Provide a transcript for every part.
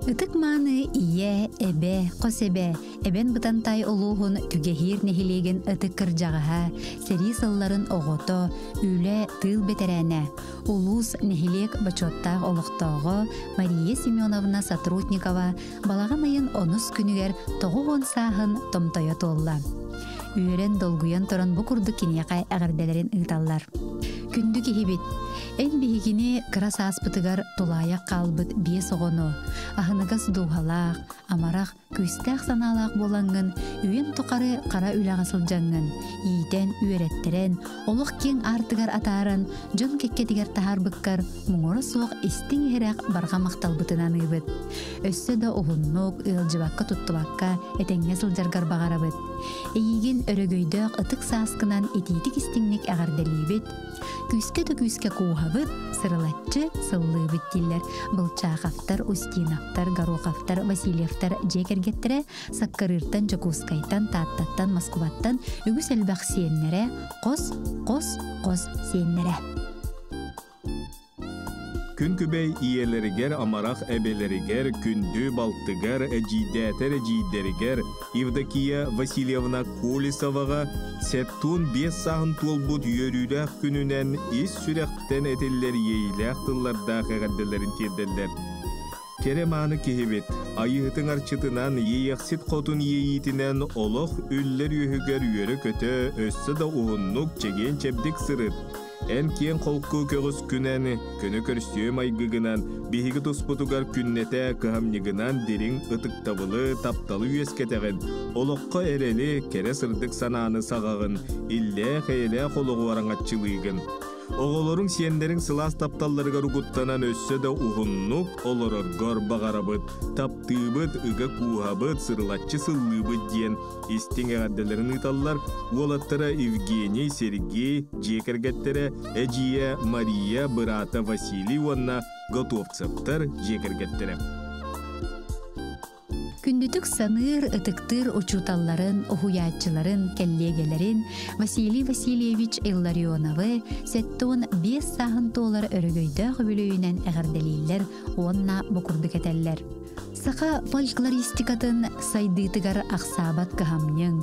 Ытык мааны ийэ, эбэ, хос эбэ, Эбэн Бытантай улууһун Түгэһиир нэһилиэгин ытык кырдьаҕаһа, сэрии сылларын оҕото, үлэ, тыыл бэтэрээнэ, улуус, нэһилиэк бочуоттаах олохтооҕо Мария Семеновна Сотрудникова балаҕан ыйын онус күнүгэр 90 сааһын томтойо туолла. Үөрэн, долгуйан туран бу курдук киниэхэ эҕэрдэлэрин ыыталлар. Күндү киһибит, эн биһигини кыра сааспытыгар тулаайах хаалбыт биэс оҕону, аһыныгас дууһалаах, амарах, күүстээх санаалаах буолаҥҥын, үйэн тухары хара үлэҕэ сылдьаҥҥын, иитэн, үөрэттэрэн, олох киэҥ аартыгар атааран, дьон кэккэтигэр таһаарбыккар муҥура суох истиҥ-иһирэх барҕа махталбытын аныыбыт. Өссө да уһуннук, ыалдьыбакка туттубакка, этэҥҥэ сылдьаргар баҕарабыт. Эйиигин өрөгөйдөөх ытык сааскынан итиитик-истиҥник эҕэрдэлиибит, Күүскэ да күүскэ кууһабыт, сырылаччы сыллыыбыт дииллэр Былчааховтар, Устиновтар, Гороховтар, Васильевтар дьиэ кэргэттэрэ Саккырыыртан, Дьокуускайтан, Тааттаттан, Москубаттан үгүс элбэх сиэннэрэ, хос, хос, хос сиэннэрэ. Күн күбэй ийэлэригэр, амарах эбэлэригэр, күндү балтыгар, эдьиийдээтэр эдьиийдэригэр Евдокия Васильевна Колесоваҕа 75 сааһын туолбут үөрүүлээх күнүнэн ис сүрэхтэн этиллэр иэйиилээх тыллардаах эҕэрдэлэрин тиэрдэллэр. Кэрэ мааны киһибит, айыыһытыҥ арчытынан, иэйэхсит хотун иэйиитинэн олох үллэр үөһүгэр үөрэ-көтө, өссө да уһуннук, чэгиэн-чэбдик сырыт. Эн киэҥ холку көҕүскүнэн, көнө көрсүө майгыгынан, биһиги туспутугар күннэтэ кыһамньыгынан дириҥ ытыктабылы, тапталы үөскэтэҕин, олоххо эрэли, кэрэ сырдык санааны саҕаҕын, иллээх-эйэлээх олоҕу араҥаччылыыгын. Оҕолоруҥ, сиэннэриҥ сылаас тапталларыгар угуттанан өссө да уһуннук олороргор баҕарабыт, таптыыбыт, ыга кууһабыт, сырылаччы сыллыыбыт диэн истиҥ эҕэрдэлэрин ыыталлар уолаттара Евгений, Сергей, дьиэ кэргэттэрэ, эдьиийэ Мария, быраата Василий уонна Готовцевтар дьиэ кэргэттэрэ. Күндүтүк саныыр, ытыктыыр учууталларын, уһуйааччыларын, кэллиэгэлэрин Василий Васильевич Илларионовы 75 сааһын туолар өрөгөйдөөх үбүлүөйүнэн эҕэрдэлииллэр уонна бу курдук этэллэр. Саха фольклористикатын сайдыытыгар ахсаабат кыһамньыҥ,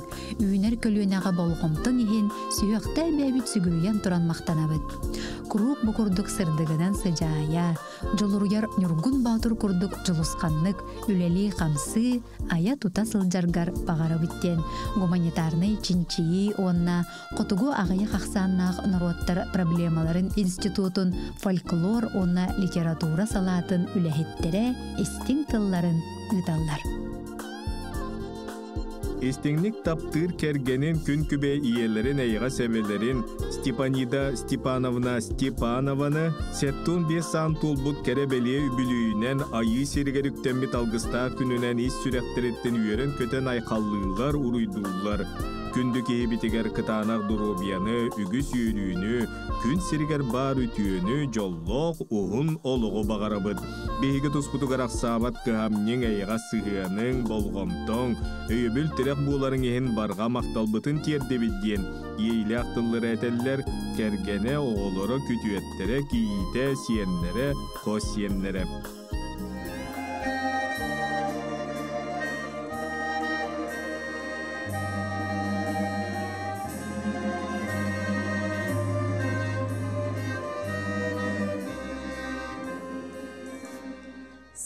үүнэр көлүөнэҕэ болҕомтоҥ иһин сүһүөхтээх бэйэбит сүгүрүйэн туран махтанабыт. Куруук бу курдук сырдыгынан сыдьаайа, дьулуруйар Ньургун Боотур курдук дьулусханнык үлэлии-хамсыы, айа-тута сылдьаргар баҕарабыт диэн гуманитарнай чинчийии уонна хотугу аҕыйах ахсааннаах норуоттар проблемаларын институтун фольклор уонна литература салаатын үлэһиттэрэ истиҥ тылларын ыыталлар. Истиҥник таптыыр кэргэнин күн күбэй ийэлэрин эйэҕэс эбэлэрин Степанида Степановна Степанованы 75 саан туолбут кэрэ бэлиэ үбүлүөйүнэн Айыы сиригэр үктэммит алгыстаах күнүнэн ис сүрэхтэриттэн үөрэн-көтөн айхаллыыллар, уруйдууллар. Күндү киһибитигэр кытаанах доруобуйаны, үгүс үөрүүнү, күн сиригэр баар үтүөнү, дьоллоох уһун олоҕу баҕарабыт. Биһиги туспутугар ахсаабат кыһамньыҥ, эйэҕэс сыһыаныҥ, болҕомтоҥ, өйөбүл-тирэх буоларыҥ иһин барҕа махталбытын тиэрдэбит диэн иэйилээх тыллары этэллэр кэргэнэ, оҕолоро, күтүөттэрэ, кийиитэ, сиэннэрэ, хос сиэннэрэ.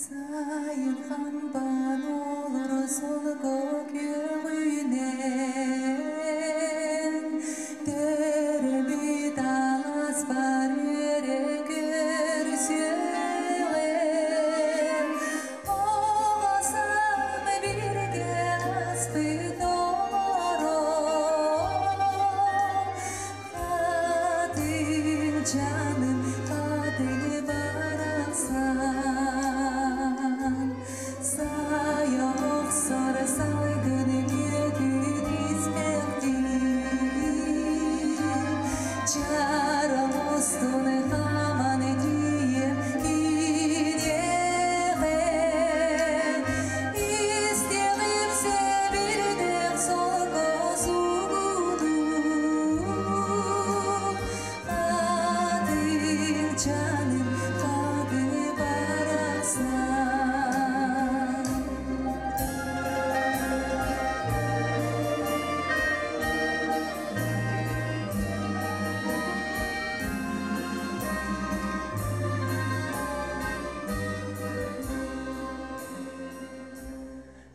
Сайын хампан олоро солко күөҕүнэн, Төрөбүт алааспар үөрэ көрсүөҕүм.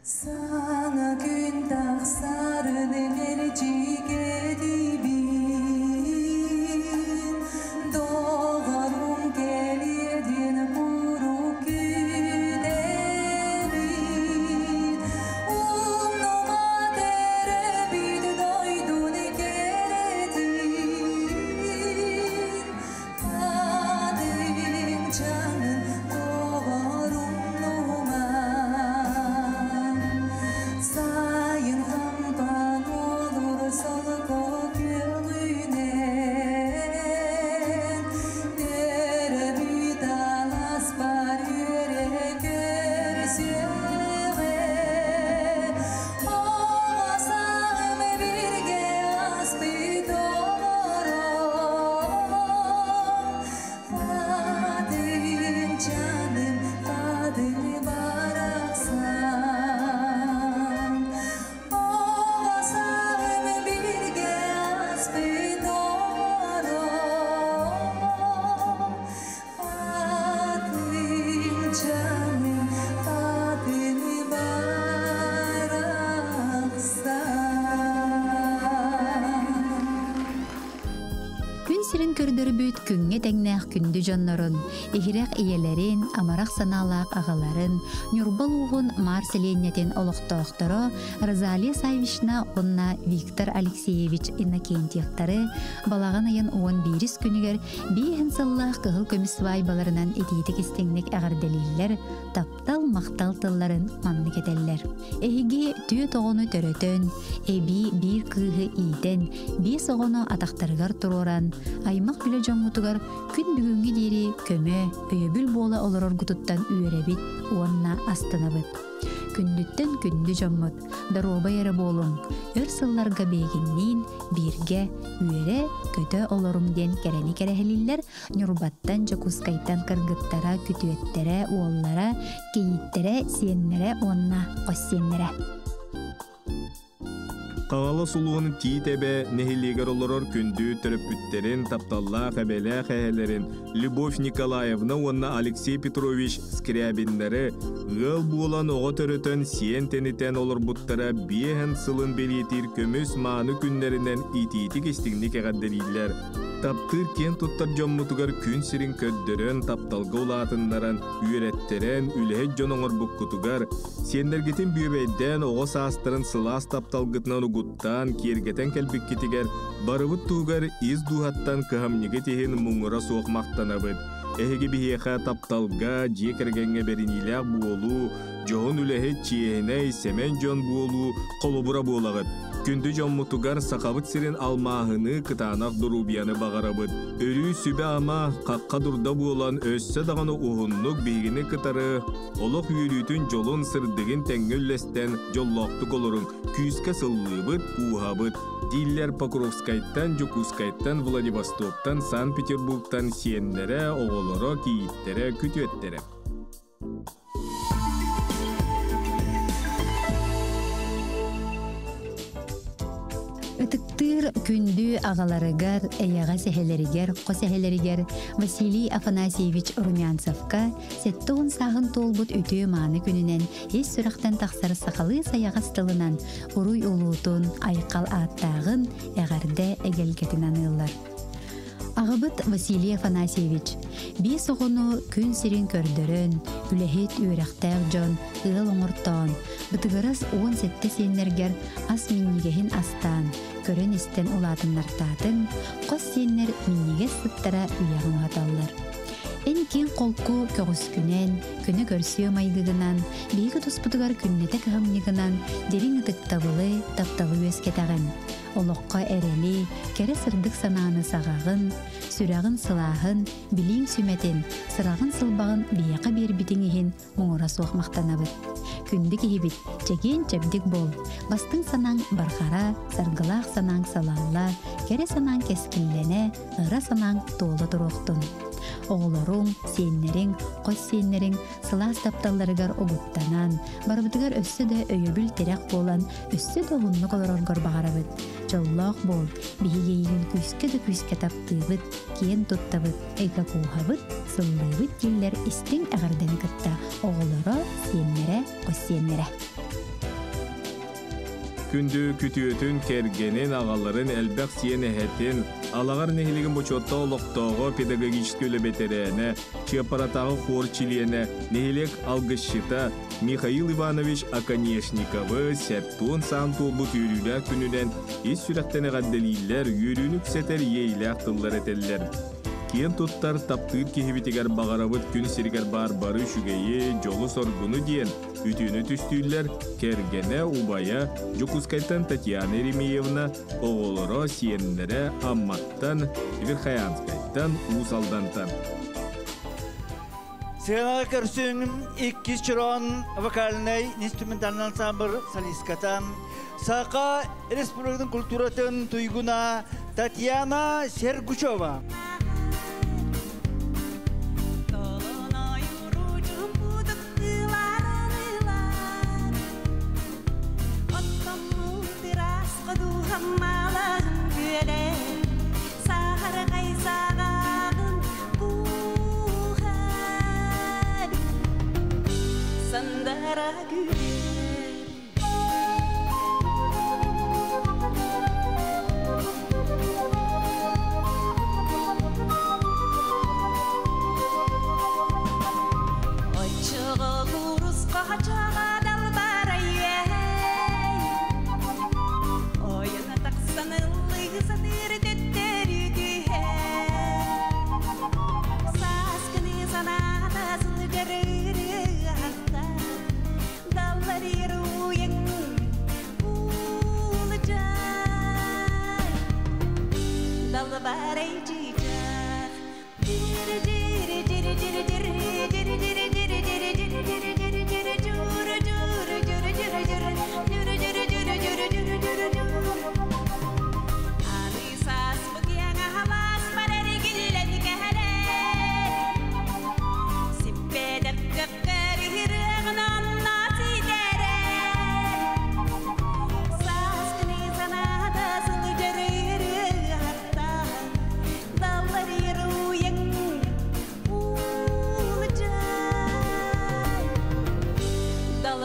Саҥа күн тахсарын мэлдьигэдийбин, Доҕорум кэлиэ диэн куруук күүтэбин. Умнума төрөөбүт дойдун кэрэтин, Хатыҥ чаҥын тоҕорумнума. Сайын хампан олур солко күөҕүнэн, Төрөбүт аласпар үөрэ көрсүөҕэ. Оҕо сааһым бииргэ ааспыт олорон, Хатыҥ чаным, хатыҥ барахсан. Оҕо сааһым бииргэ ааспыт олорон, Хатыҥ чаным, хатыҥ барахсан. Күн сирин көрдөрбүт күҥҥэ тэҥнээх күндү дьоннорун, иһирэх ийэлэрин, амарах санаалаах аҕаларын, Ньурба улууһун Маар сэлиэнньэтин олохтоохторо Розалия Саввична уонна Виктор Алексеевич Иннокентьевтары балаҕан ыйын 11 күнүгэр биэһин сыллаах кыһыл көмүс свайбаларынан итиитик истиҥник эҕэрдэлииллэр, таптал, махтал тылларын маннык этэллэр. Эһиги түөрт оҕону төрөтөн, эбии биир кыыһы иитэн, биэс оҕону атахтарыгар туруоран, аймах билэ дьоммутугар күн бүгүҥҥү диэри көмө, өйөбүл буола олороргутуттан үөрэбит уонна астынабыт. Күндүттэн күндү дьоммут, доруобай эрэ буолуҥ, өр сылларга биһигинниин бииргэ үөрэ, көтө олоруҥ диэн кэрэни кэрэһэлииллэр Ньурбаттан, Дьокуускайтан кыргыттара, күтүөттэрэ, уоллара, кийииттэрэ, сиэннэрэ уонна хос сиэннэрэ. Хаҥалас улууһун Тиит Эбэ нэһилиэгэр олорор күндү төрөппүттэрин, тапталлаах эбэлээх эһэлэрин Любовь Николаевна уонна Алексей Петрович Скрябиннары ыал буолан оҕо төрөтөн сиэн тэнитэн олорбуттара биэһэн сылын бэлиэтиир көмүс мааны күннэринэн итиитик истиҥник эҕэрдэлииллэр. Таптыыр киэн туттар дьоммутугар күн сирин көрдөрөн, тапталга улаатыннаран, үөрэттэрэн, үлэһит дьон оҥорбуккутугар, сиэннэргитин бүөбэйдээн оҕо саастарын сылаас тапталгытынан угуттаан, киэргэтэн кэлбиккитигэр барыбыт туһугар ис дууһаттан кыһамньыгыт иһин муҥура суох махтанабыт. Эһиги биһиэхэ тапталга, дьиэ кэргэҥҥэ бэриниилээх буолуу, дьоһун үлэһит, чиэһинэй, сэмэн дьон буолуу холобура буолаҕыт. Күндү дьоммутугар Сахабыт сирин алмааһыныы кытаанах доруобуйаны баҕарабыт. Өрүү сүбэ-ама, хахха-дурда буолан өссө даҕаны уһуннук биһигини кытары олох үөрүүтүн, дьолун, сырдыгын тэҥҥэ үллэстэн дьоллоохтук олоруҥ, күүскэ сыллыыбыт, кууһабыт, дииллэр Покровскайтан, Дьокуускайтан, Владивостоктан, Санкт-Петербургтан сиэннэрэ, оҕолоро, кийииттэрэ, күтүөттэрэ. Ытыктыыр күндү аҕаларыгар, эйэҕэс эһэлэригэр, хос эһэлэригэр Василий Афанасьевич Румянцевка 70 сааһын туолбут үтүө-мааны күнүнэн ис сүрэхтэн тахсар сахалыы сайаҕас тылынан уруй улуутун, айхал ааттааҕын, эҕэрдэ эгэлгэтин аныыллар. Аҕабыт Василий Афанасьевич биэс оҕону күн сирин көрдөрөн, үлэһит, үөрэхтээх дьон ыал оҥортоон, бытыгырас 17 сиэннэргэр ас минньигэһин астаан, көрөн-истэн улаатыннартаатыҥ, хос сиэннэр минньигэс сыттара үйэҕин уһаталлар. Эн киэҥ холку көҕүскүнэн, көнө көрсүө майгыгынан, биһиги туспутугар күннэтэ кыһамньыгынан дириҥ ытыктабылы, тапталы үөскэтэҕин. Олоххо эрэли, кэрэ сырдык санааны саҕаҕын, сүрэҕин сылааһын, билииҥ сүмэтин, сыраҕын сылбаҕын биһиэхэ биэрбитиҥ иһин муҥура суох махтанабыт. Күндү киһибит, чэгиэн-чэбдик буол, бастыҥ санааҥ барҕара, саргылаах санааҥ салалла, кэрэ санааҥ кэскиллэнэ, ыра санааҥ туола туруохтун. Оҕолоруҥ, сиэннэриҥ, хос сиэннэриҥ сылаас тапталларыгар угуттанан, барыбытыгар өссө да өйөбүл-тирэх буолан, өссө да уһуннук олороргор баҕарабыт. Дьоллоох буол, биһиги эйигин күүскэ да күүскэ таптыыбыт, киэн туттабыт, эйгэ кууһабыт, сыллыыбыт дииллэр истиҥ эҕэрдэни кытта оҕолоро, сиэннэрэ, хос сиэннэрэ. Күндү күтүөтүн, кэргэнин, аҕаларын элбэх сиэн эһэтин, Алаҕар нэһилиэгин бочуотта олохтооҕо педагогическай үлэ бэтэрээнэ, Чыаппаратааҕы хор чилиэнэ, нэһилиэк алгысчыта Михаил Иванович Оконешниковы сэттуон саан туолбут үөрүүлээх күнүнэн ис сүрэхтэн эҕэрдэлииллэр, үөрүүнү үксэтэр иэйилээх тыллар этэллэр. Киэн туттар, таптыыр киһибитигэр баҕарабыт күн сиригэр баар бары үчүгэйи, дьолу-соргуну диэн үтүөнү түстүүллэр кэргэнэ, убайа Дьокуускайтан Татьяна Еремеевна, оҕолоро, сиэннэрэ Амматтан, Верхоянскайтан, Уус Алдантан. Сыанаҕа көрсүҥ иккис чороон вокальнай инструментальный ансамбль солистката Саха Республикатын культуратын туйгуна Татьяна Сергучева. Сандара күлэр. Оччоҕо куруска хачаҕа далбарай Ойон тахсан ыллыы сатыыр төттөрү түһэр Сааскыны санаата сылдьар ырыаһахта Далларыйар уйаҥ уулдьар Далбарай чыычаах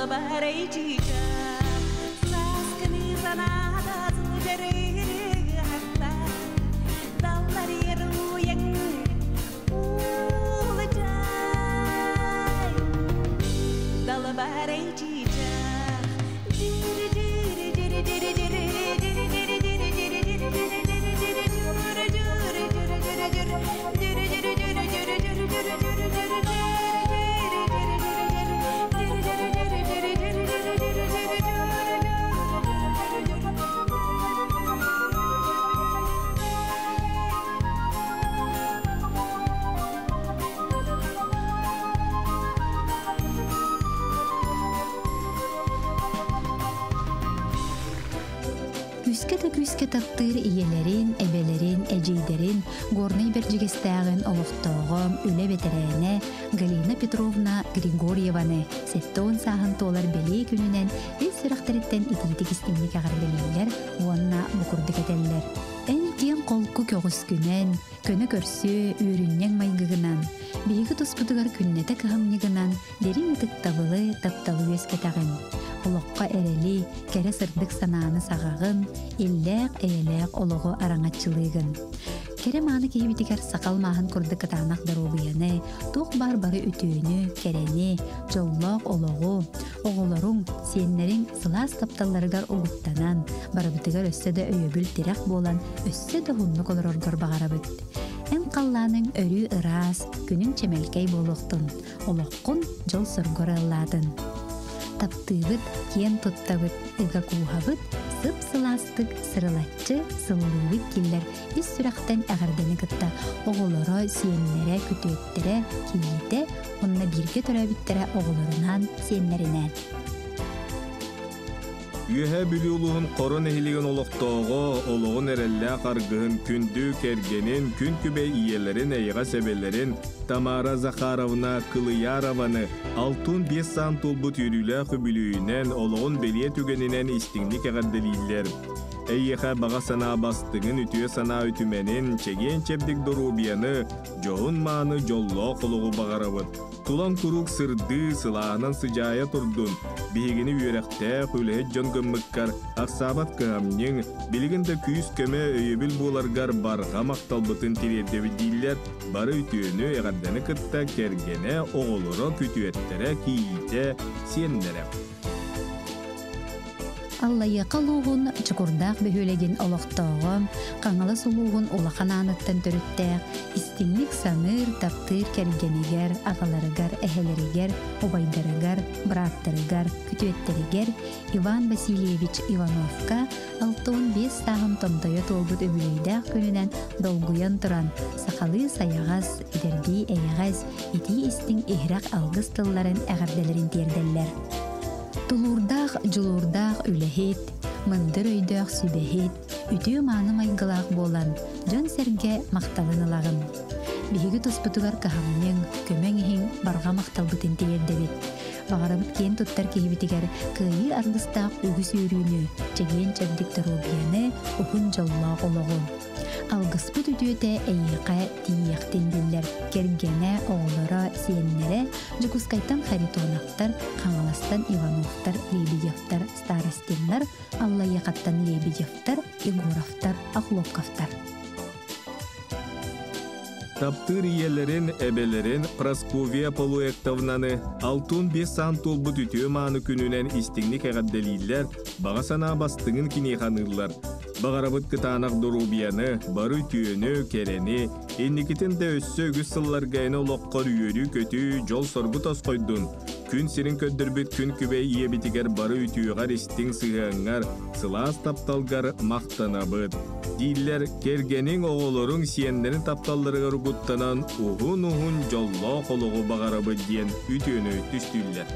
Далбарай чыычаах, сааскыны санаата сылдьар ырыаһахта, далларыйар уйаҥ уулдьай. Далбарай чыычаах, Күүскэ да күүскэ таптыыр ийэлэрин, эбэлэрин, эдьиийдэрин Горнай Бэрдьигэстээҕин олохтооҕо, үлэ бэтэрээнэ Галина Петровна Григорьеваны 70 сааһын туолар бэлиэ күнүнэн ис сүрэхтэриттэн итиитик истиҥник эҕэрдэлииллэр уонна бу курдук этэллэр. Эн киэҥ холку көҕүскүнэн, көнө көрсүө, үөрүнньэҥ майгыгынан, биһиги туспутугар күннэтэ кыһамньыгынан дириҥ ытыктабылы, тапталы үөскэтэҕин. Олоххо эрэли, кэрэ сырдык санааны саҕаҕын, иллээх, эйэлээх олоҕу араҥаччылыыгын. Кэрэ мааны киһибитигэр сахал мааһын курдук кытаанах доруобуйаны, туох баар бары үтүөнү, кэрэни, дьоллоох олоҕу, оҕолоруҥ, сиэннэриҥ сылаас тапталларыгар угуттанан, барыбытыгар өссө да өйөбүл-тирэх буолан, өссө да уһуннук олороргор баҕарабыт. Эн халлааныҥ өрүү ыраас, күнүҥ чэмэлкэй буолуохтун, олоххун дьол-соргу арыаллаатын. Таптыыбыт, киэн туттабыт, ыга кууһабыт, сып-сылаастык сырылаччы сыллыыбыт киллэр ис сүрэхтэн эҕэрдэни кытта оҕолоро, сиэннэрэ, күтүөттэрэ, кийиитэ уонна бииргэ төрөөбүттэрэ оҕолорунаан, сиэннэринээн. Үөһээ Бүлүү улууһун Хоро нэһилиэгин олохтооҕо, олоҕун эрэллээх аргыһын, күндү кэргэнин, күн күбэй ийэлэрин, эйэҕэс эбэлэрин Тамара Захаровна Кылыярованы 65 саан туолбут үөрүүлээх үбүлүөйүнэн, олоҕун бэлиэ түгэнинэн истиҥник эҕэрдэлииллэр. Эйиэхэ баҕа санаа бастыҥын, үтүө санаа үтүмэнин, чэгиэн-чэбдик доруобуйаны, дьоһун-мааны дьоллоох олоҕу баҕарабыт. Тулаҥ куруук сырдыы, сылааһынан сыдьаайа турдун. Биһигини үөрэхтээх, үлэһит дьон гыммыккар ахсаабат кыһамньыҥ, билигин да күүс-көмө, өйөбүл буоларгар барҕа махталбытын тириэрдэбит дииллэр бары үтүөнү, эҕэрдэни кытта кэргэнэ, оҕолоро, күтүөттэрэ, кийиитэ, сиэннэрэ. Аллайыаха улууһун Чокурдаах бөһүөлэгин олохтооҕо, Хаҥалас улууһун Улахан Ааныттан төрүттээх, истиҥник саныыр, таптыыр кэргэнигэр, аҕаларыгар, эһэлэригэр, убайдарыгар, бырааттарыгар, күтүөттэригэр Иван Васильевич Ивановка 65 сааһын томтойо туолбут үбүлүөйдээх күнүнэн долгуйан туран, сахалыы сайаҕас, эдэрдии эйэҕэс, итии-истиҥ иһирэх алгыс тылларын эҕэрдэлэрин тиэрдэллэр. Тулуурдаах, дьулуурдаах үлэһит, мындыр өйдөөх сүбэһит, үтүө-мааны майгылаах буолан, дьон-сэргэ махталын ылаҕын. Биһиги туспутугар кыһамньыҥ, көмөҥ иһин барҕа махталбытын тириэрдэбит. Баҕарабыт киэн туттар киһибитигэр кыайыы аргыстаах үгүс үөрүүнү, чэгиэн-чэбдик доруобуйаны, уһун дьоллоох олоҕу. Алгыспыт үтүөтэ эйиэхэ тиийиэхтин биллэр. Кэргэнэ, оҕолоро, сиэннэрэ Дьокуускайтан Харитоновтар, Хаҥаластан Ивановтар, Лебедевтар, Старостиннар, Аллайыахаттан Лебедевтар, Егоровтар, Охлопковтар. Таптыыр ийэлэрин, эбэлэрин Прасковья Полуэктовнаны алтын биэс саан туолбут үтүө-мааны күнүнэн истиҥник эҕэрдэлииллэр, баҕа санаа бастыҥын киниэхэ аныыллар. Баҕарабыт кытаанах доруобуйаны, бары үтүөнү, кэрэни, инникитин да өссө үгүс сылларга эн олоххор үөрүү-көтүү, дьол-соргу тосхойдун. Күн сирин көрдөрбүт күн күбэй ийэбитигэр бары үтүөҕэр истиҥ сыһыаҥҥар, сылаас тапталгар махтанабыт. Дииллэр кэргэниҥ, оҕолоруҥ, сиэннэрин тапталларыгар угуттанан уһун-уһун дьоллоох олоҕу баҕарабыт диэн үтүөнү түстүүллэр.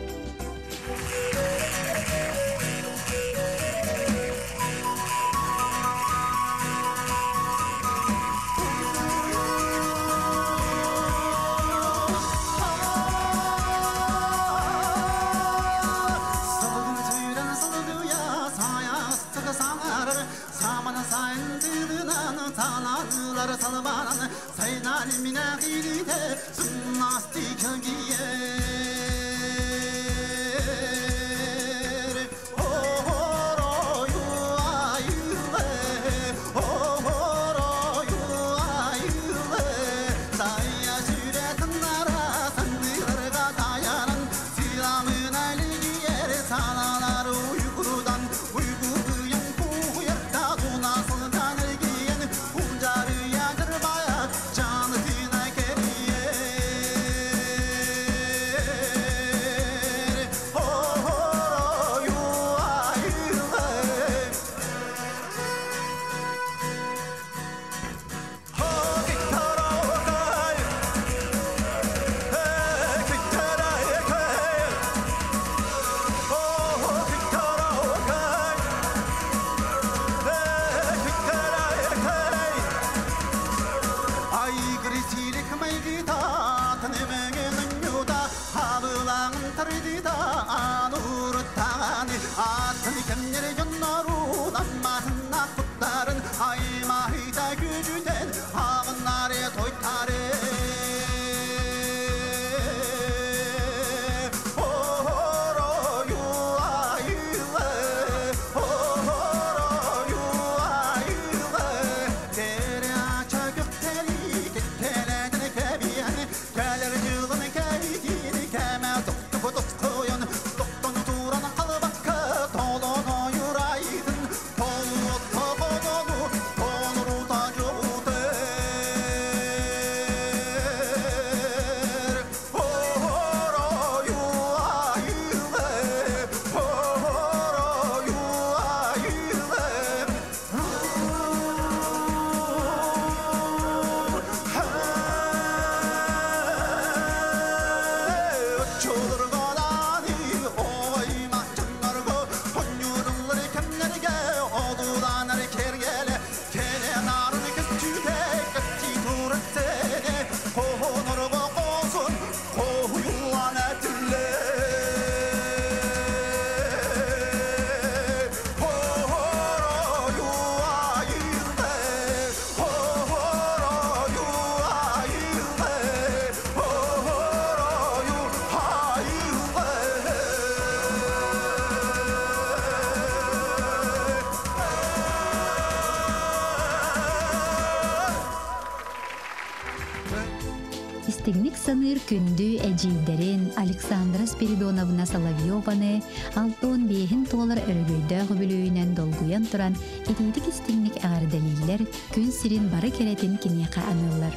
Саныыр күндү эдьиийдэрин Александра Спиридоновна Соловьеваны 65-ин туолар өрөгөйдөөх үбүлүөйүнэн долгуйан туран итиитик истиҥник эҕэрдэлииллэр, күн сирин бары кэрэтин киниэхэ аныыллар.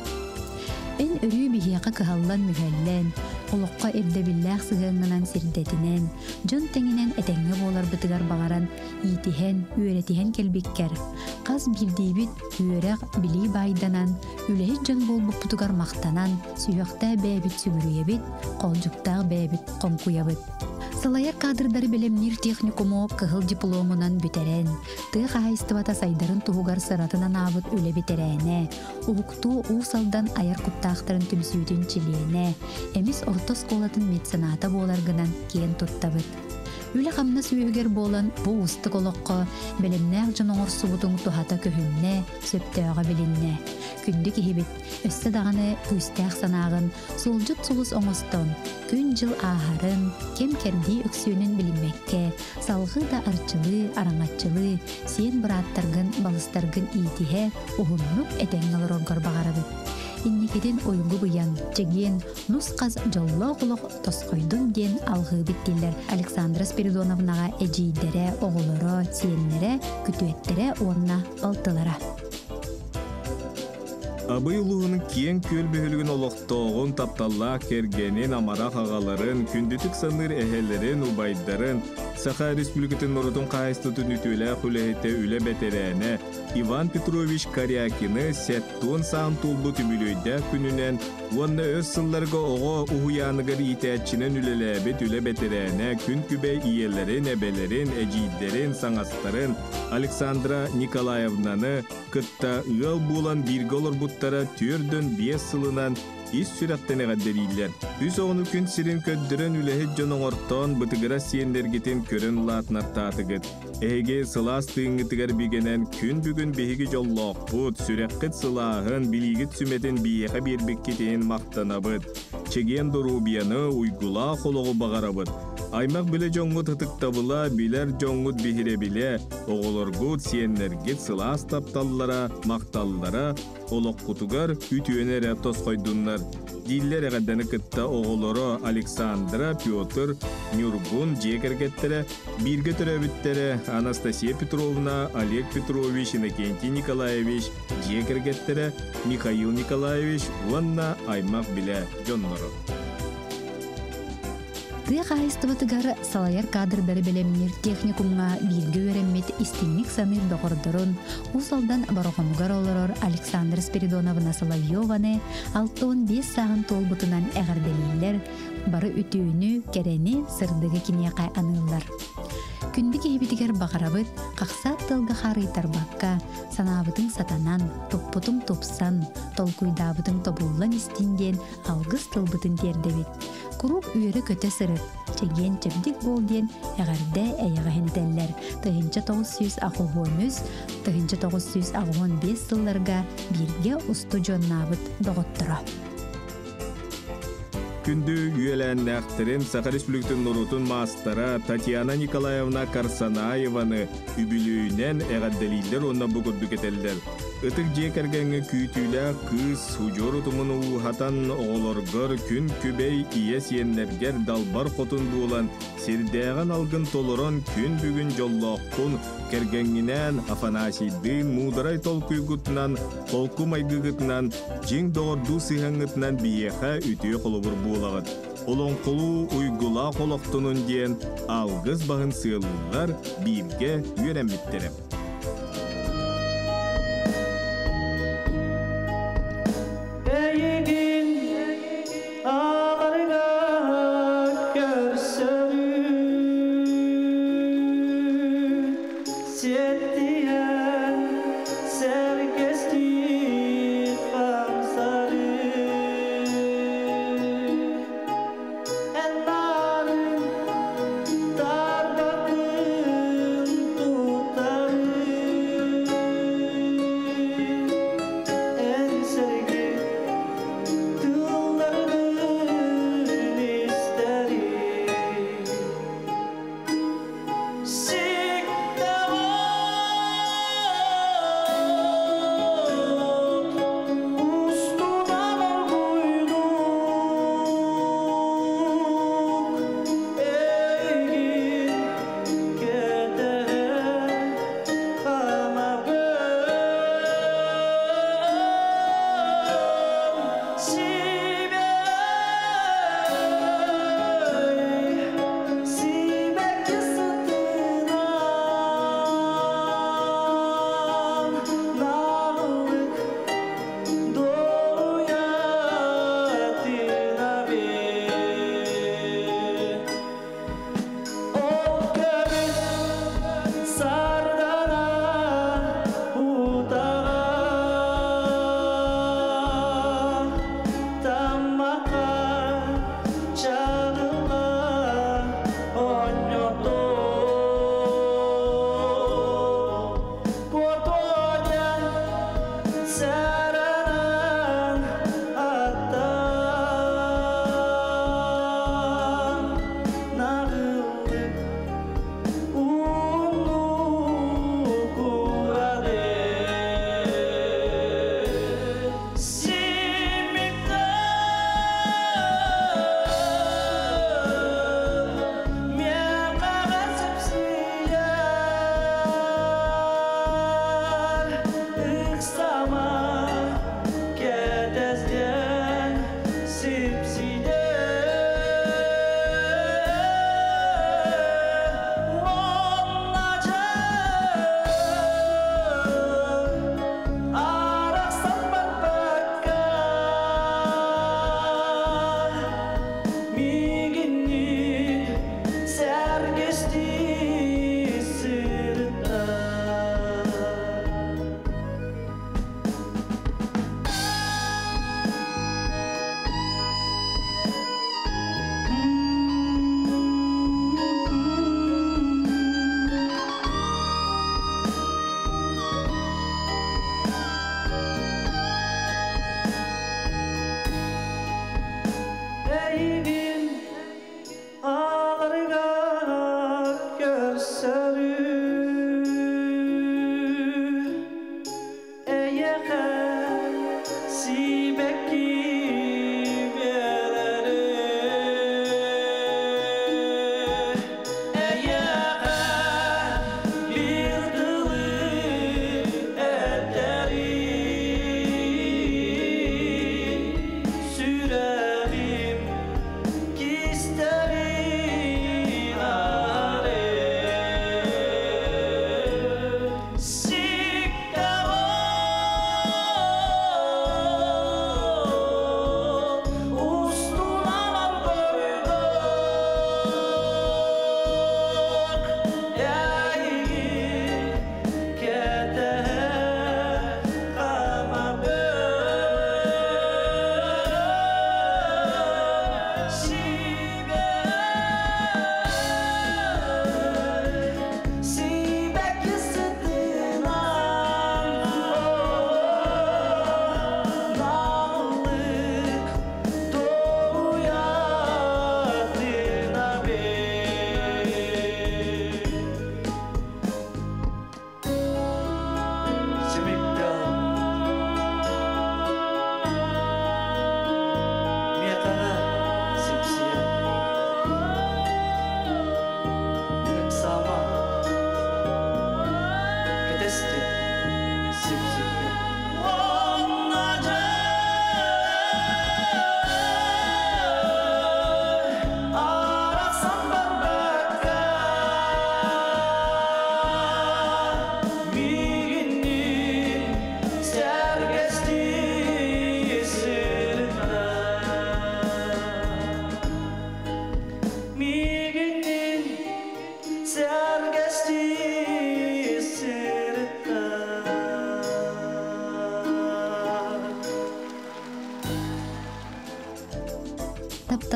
Эн өрүү биһиэхэ кыһаллан-мүһэллэн, олоххо ирдэбиллээх сыһыаҥҥынан сирдэтинэн, дьон тэҥинэн этэҥҥэ буоларбытыгар баҕаран иитиһэн, үөрэтиһэн кэлбиккэр, хас биирдиибит үөрэх, билии баайданан, үлэһит дьон буолбуппутугар махтанан, сүһүөхтээх бэйэбит сүгүрүйэбит, холдьуктаах бэйэбит хоҥкуйабыт. Салайар кадрдары бэлэмниир техникуму кыһыл дипломунан бүтэрэн, тыа хаһаайыстыбата сайдарын туһугар сыратын анаабыт үлэ бэтэрээнэ, Уһуктуу Уус Алдан айар куттаахтарын түмсүүтүн чилиэнэ, Эмис орто оскуолатын мецената буоларгынан киэн туттабыт. Үлэ-хамнас үөһүгэр буолан бу уустук олоххо бэлэмнээх дьон оҥорсубутуҥ туһата көһүннэ, сөптөөҕө билиннэ. Күндү киһибит, өссө даҕаны күүстээх санааҕын суолдьут сулус оҥостон, күн-дьыл ааһарын, кэм-кэрдии өксүөнүн билиммэккэ, салҕыы да арчылыы, араҥаччылыы, сиэн бырааттаргын, балыстаргын иитиһэ, уһуннук этэҥҥэ олороргор баҕарабыт. Инникитин уйгу быйаҥ, чэгиэн, нус-хас дьоллоох олох тосхойдун диэн алҕыыбыт дииллэр Александра Спиридоновнаҕа эдьиийдэрэ, оҕолоро, сиэннэрэ, күтүөттэрэ уонна балтылара. Абый улууһунун киэҥ күөл бөһүөлэгин олохтооҕун, тапталлаах кэргэнин, амарах аҕаларын, күндүтүк саныыр эһэлэрин, убайдарын, Саха Республикатын норуотун хаһаайыстыбатын үтүөлээх үлэһитэ, үлэ бэтэрээнэ Иван Петрович Корякины 70 саан туолбут үбүлүөйдээх күнүнэн уонна өр сылларга оҕо уһуйааныгар иитээччинэн үлэлээбит үлэ бэтэрээнэ күн күбэй ийэлэрин, эбэлэрин, эдьиийдэрин, саҥастарын Александра Николаевнаны кытта ыал буолан бииргэ олорбуттара 45 сылынан ис сүрэхтэн эҕэрдэлииллэр. Үс оҕону күн сирин көрдөрөн үлэһит дьон оҥортоон бытыгырас сиэннэргитин көрөн улаатынартаатыгыт. Эһиги сылаас тыыҥҥытыгар бигэнэн күн бүгүн биһиги дьоллоохпут, сүрэххит сылааһын, билиигит сүмэтин биһиэхэ биэрбиккитин махтанабыт. Чэгиэн доруобуйаны, уйгулаах олоҕу баҕарабыт. Аймах билэ дьоҥҥут ытыктабыла, билэр дьоҥҥут биһирэбилэ, оҕолоргут, сиэннэргит сылаас тапталлара, махталлара олоххутугар үтүөнү эрэ тосхойдуннар дииллэр эҕэрдэни кытта оҕолоро Александра, Петр, Ньургун дьиэ кэргэттэрэ, бииргэ төрөөбүттэрэ Анастасия Петровна, Олег Петрович, Иннокентий Николаевич дьиэ кэргэттэрэ Михаил Николаевич уонна аймах билэ дьонноро. Тыа хаһаайыстыбатыгар салайар кадрдары бэлэмниир техникумҥа бииргэ үөрэммит истиҥник саныыр доҕордорун Уус Алдан Бороҕонугар олорор Александра Спиридоновна Соловьеваны 65 сааһын туолбутунан эҕэрдэлииллэр, бары үтүөнү, кэрэни, сырдыгы киниэхэ аныыллар. Күндү киһибитигэр баҕарабыт хахсаат тылга хаарыйтарбакка, санаабытыҥ сатанан, туппутуҥ тупсан, толкуйдаабытыҥ тобуллан истин диэн алгыс тылбытын тиэрдэбит. Куруук үөрэ-көтө сырыт, чэгиэн-чэбдик буол диэн эҕэрдэ эйэҕэһин этэллэр. 1983, 1985 сылларга бииргэ устудьуоннаабыт доҕотторо. Күндү үөлээннээхтэрин Саха Республикатын норуотун маастара Татьяна Николаевна Карсанаеваны үбүлүөйүнэн эҕэрдэлииллэр уонна бу курдук этэллэр. Ытык дьиэ кэргэҥҥэ күүтүүлээх кыыс удьуор утумун ууһатан оҕолоргор күн күбэй ийэ сиэннэргэр далбар хотун буолан сирдээҕин алгын толорон күн бүгүн дьоллооххун кэргэҥҥинээн Афанасийдыын муударай толкуйгутунан холку майгыгытынан дьиҥ доҕордуу сыһыаҥҥытынан биһиэхэ үтүө холобур буолаҕыт. Олоҥхолуу уйгулаах олохтонун диэн алгыс баһын сыалыыллар бииргэ үөрэммиттэрэ. Эйигин аларга көрсөрү сиэттиһэн сэргэстии хамсары эн нарын тарбакын тутары.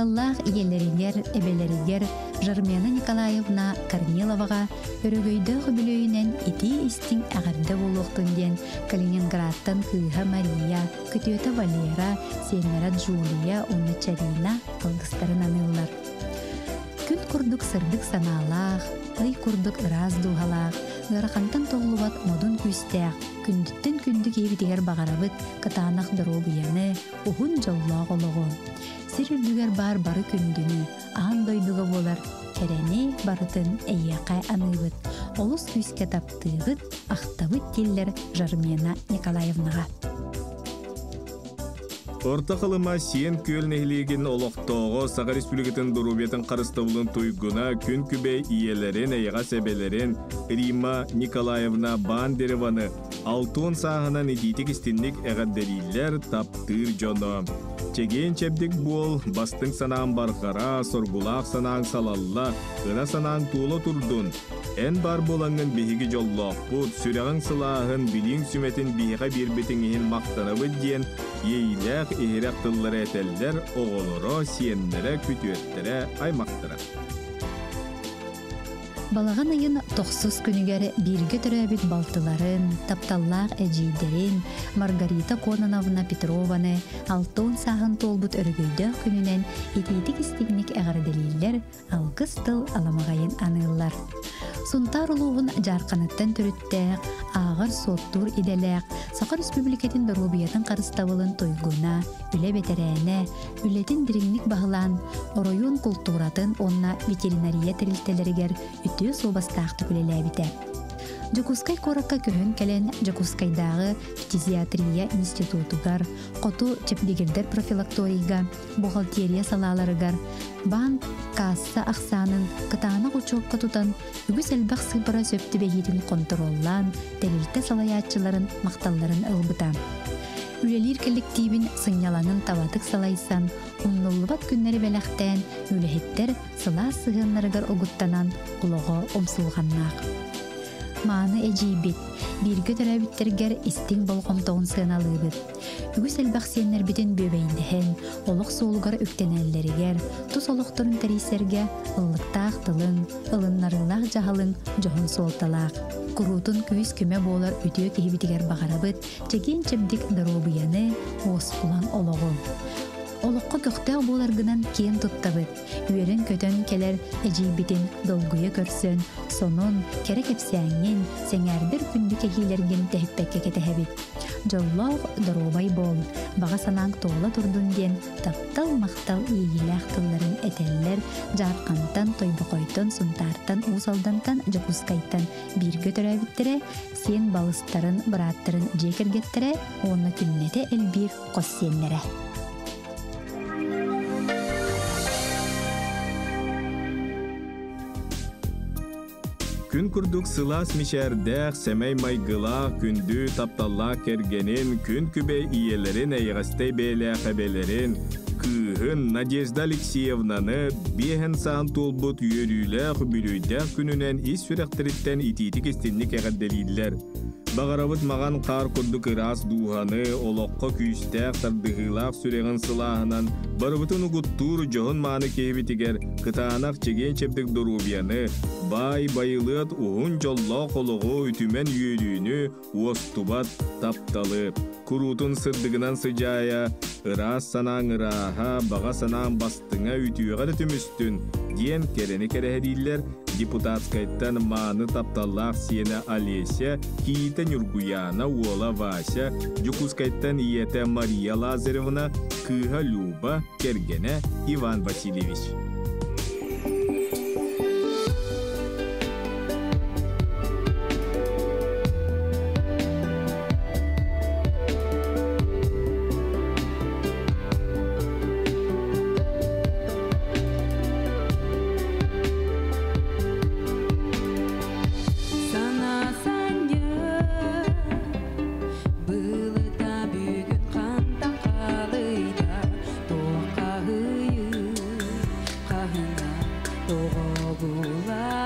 Тапталлаах ийэлэригэр, эбэлэригэр Жармена Николаевна Корниловаҕа өрөгөйдөөх үбүлүөйүнэн итии-истиҥ эҕэрдэ буолуохтун диэн Калининградтан кыыһа Мария, күтүөтэ Валера, сиэннэрэ Джулия уонна Чарина алгыстарын аныыллар. Күн курдук сырдык санаалаах, ый курдук ыраас дууһалаах, ыарахантан толлубат модун күүстээх, күндүттэн күндү киһибитигэр баҕарабыт кытаанах доруобуйаны, уһун дьоллоох олоҕу. Сир үрдүгэр баар бары күндүнү, аан дойдуга буолар кэрэни барытын эйиэхэ аныыбыт. Олус күүскэ таптыыбыт, ахтабыт дииллэр Жармена Николаевнаҕа. Орто Халыма Сиэн Күөл нэһилиэгин олохтооҕо Саха Республикатын доруобуйатын харыстабылын туйгуна күн күбэй ийэлэрин, эйэҕэс эбэлэрин Римма Николаевна Бандереваны алтуон сааһынан итиитик истинник эҕэрдэлииллэр, таптыыр дьоно. Чэгиэн-чэбдик буол, бастыҥ санаан барҕара, соргулаах санааҥ салалла, ыра санааҥ туола турдун. Эн баар буолаҥҥын биһиги дьоллоохпут, сүрэҕиҥ сылааһын, билииҥ сүмэтин биһиэхэ биэрбитиҥ иһин махтанабыт диэн иэйиилээх иһирэх тыллары этэллэр оҕолоро, сиэннэрэ, күтүөттэрэ, аймахтара. Балаҕан ыйын тохсус күнүгэр бииргэ төрөөбүт балтыларын, тапталлаах эдьиийдэрин Маргарита Кононовна Петрованы 60 сааһын туолбут өрөгөйдөөх күнүнэн итиитик-истиҥник эҕэрдэлииллэр, алгыс тыл аламаҕайын аныыллар. Сунтаар улууһун Дьаарханыттан төрүттээх, ааҕар-суоттуур идэлээх, Саха Республикатын доруобуйатын харыстабылын туйгуна, үлэ бэтэрээнэ, үлэтин дириҥник баһылаан, оройуон култууратын уонна ветеринария тэрилтэлэригэр үтүө суобастаахтык үлэлээбитэ. Дьокуускай куоракка көһөн кэлэн Дьокуускайдааҕы фтизиатрия институтугар, Хоту чэбдигирдэр профилакторийга, бухгалтерия салааларыгар, банк, касса ахсаанын кытаанах учуокка тутан, үгүс элбэх сыыппара сөп түбэһиитин хонтуруоллаан, тэрилтэ салайааччыларын махталларын ылбыта. Үлэлиир кэлликтиибин сынньалаҥын табатык салайсан, умнуллубат күннэри бэлэхтээн, үлэһиттэр сылаас сыһыаннарыгар угуттанан, олоҕо умсулҕаннаах. Мааны эдьиийбит, бииргэ төрөөбүттэргэр истиҥ болҕомтоҕун сыаналыыбыт. Үгүс элбэх сиэннэрбитин бүөбэйдэһэн, олох суолугар үктэнэллэригэр, тус олохторун тэрийсэргэ ыллыктаах тылыҥ, ылыннарыылаах дьаһалыҥ дьоһун суолталаах. Куруутун күүс-көмө буолар үтүө киһибитигэр баҕарабыт чэгиэн-чэбдик доруобуйаны, уоскулаҥ олоҕу. Олоххо көхтөөх буоларгынан киэн туттабыт. Үөрэн-көтөн кэлэр эдьиийбитин долгуйа көрсөн, сонун, кэрэ кэпсээҥҥин, сэҥээрдэр күндү кэһиилэргин тэһиппэккэ кэтэһэбит. Дьоллоох, доруобай буол, баҕа санааҥ туола турдун диэн таптал-махтал иэйиилээх тылларын этэллэр Дьаархантан, Тойбохойтон, Сунтаартан, Уус Алдантан, Дьокуускайтан бииргэ төрөөбүттэрэ, сиэн балыстарын, бырааттарын дьиэ кэргэттэрэ уонна күннэтэ элбиир хос сиэннэрэ. Күн курдук сылаас мичээрдээх, сэмэй майгылаах, күндү тапталлаах кэргэнин, күн күбэй ийэлэрин, эйэҕэстэй бэйэлээх эбэлэрин, кыыһын Надежда Алексеевнаны биэһэн саан туолбут үөрүүлээх, үбүлүөйдээх күнүнэн ис сүрэхтэриттэн итиитик-истинник эҕэрдэлииллэр. Баҕарабыт маҕан хаар курдук ыраас дууһаны, олоххо күүстээх тардыһыылаах сүрэҕин сылааһынан барыбытын угуттуур дьоһун-мааны киһибитигэр кытаанах чэгиэн-чэбдик доруобуйаны, баай байылыат уһун дьоллоох олоҕу, үтүмэн үөрүүнү, уостубат тапталы, куруутун сырдыгынан сыдьаайа, ыраас санааҥ ырааһа, баҕа санааҥ бастыҥа үтүөҕэ да түмүстүн диэн кэрэни кэрэһэлииллэр Депутатскайтан мааны тапталлаах сиэнэ Олеся, кийиитэ Ньургуйаана, уола Вася, Дьокуускайтан ийэтэ Мария Лазаревна, кыыһа Люба, кэргэнэ Иван Васильевич. Тоҕо була.